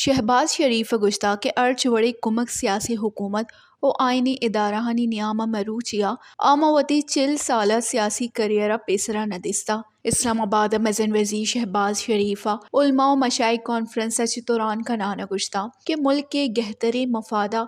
شہباز شریف ءَ گوشتگ کہ ہرچ وڑیں کمک سیاسی حکومت ءُ آئینی ادارہانی نیام ءَ مروچی ءَ آ ماں وتی چل سال ءِ سیاسی کیریئر ءَ پیسرا نہ دیستگ۔ اسلام آباد ءَ مزن وزیر شہباز شریف ءَ علماء ءُ مشائخ کانفرنس ءَ چہ تران کنان ءَ گوشتگ کہ ملک ءِ گہتریں مفاد ءَ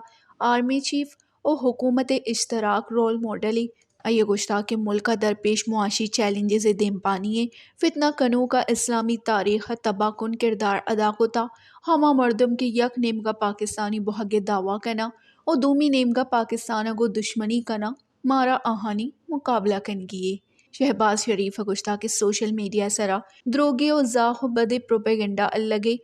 آرمی چیف ءُ حکومت ءِ اشتراک رول ماڈلے۔ آئی ءَ گوشتگ کہ ملک ءَ درپیش معاشی چیلنجز ءِ دیمپانی ءَ فتنہ کنوک ءَ اسلامی تاریخ ءَ تباہ کن کردار ادا کتگ۔ ہما مردم کہ یک نیمگ ءَ پاکستانی بوھگ ءِ دعوی کناں ءُ دومی نیمگ ءَ پاکستان ءَ گوں دشمنی کناں، مارا آہانی مقابلہ کنگی ایں۔ شہباز شریف ءَ گوشتگ کہ سوشل میڈیا ءِ سرا دروگے ءُ زاہ ءُ بدیں پروپیگنڈا الگ ءَ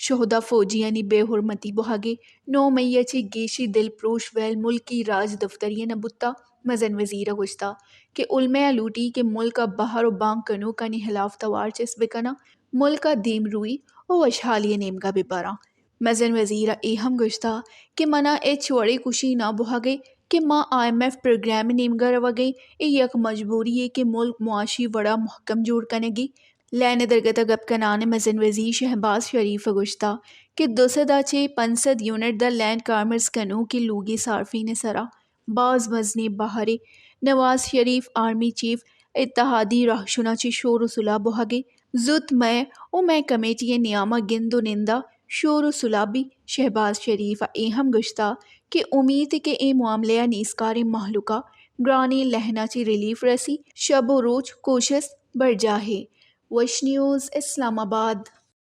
شہدا فوجیانی بے حرمتی بوھگ ءَ نو مئی ءَ چہ گیشی دلپروش ویل ملکی راجدپتری ءَ نہ بوتگ۔ مزن وزیر ءَ گوشتگ کہ علماء ءَ لوٹی کہ ملک ءَ بہر ءُ بانگ کنوکانی ہلاف توار چست بکناں، ملک ءَ دیمروئی ءُ وشحالی ءِ نیمگ ءَ ببراں۔ مزن وزیر ءَ اے ہم گوشتگ کہ منا ہچ وڑیں خوشی نہ بوھگ ءَ کہ ما آئی ایم ایف پروگرام ءِ نیمگ ءَ روگ ءَ ایں، اے یک مجبوری یے کہ ملک معاشی وڑا مہکم جوڑ کنگی۔ لین ءِ درگت ءَ گپ کنان ءَ مزن وزیر شہباز شریف ءَ گوشتگ کہ دو سد ءَ چہ پنچ سد یونٹ داں لین کارمرز کنوکیں لوگی صارفین ءِ سرا باز مزنیں بہرے۔ نواز شریف، آرمی چیف، اتحادی رہشوناں چہ شور ءُ صلح بوھگ ءَ زوت مئے ءُ مئے کمیٹی ءِ نیام ءَ گند ءُ نند ءَ شور ءُ صلح بی۔ شہباز شریف ءَ اے ہم گوشتگ کہ امیت کہ اے معاملہ ءَ نیزکاریں مہلوک ءَ گرانیں لہن ءَ چہ ریلیف رسی، شب ءُ روچ کوشست برجاہ ایں۔ وش نیوز، اسلام آباد۔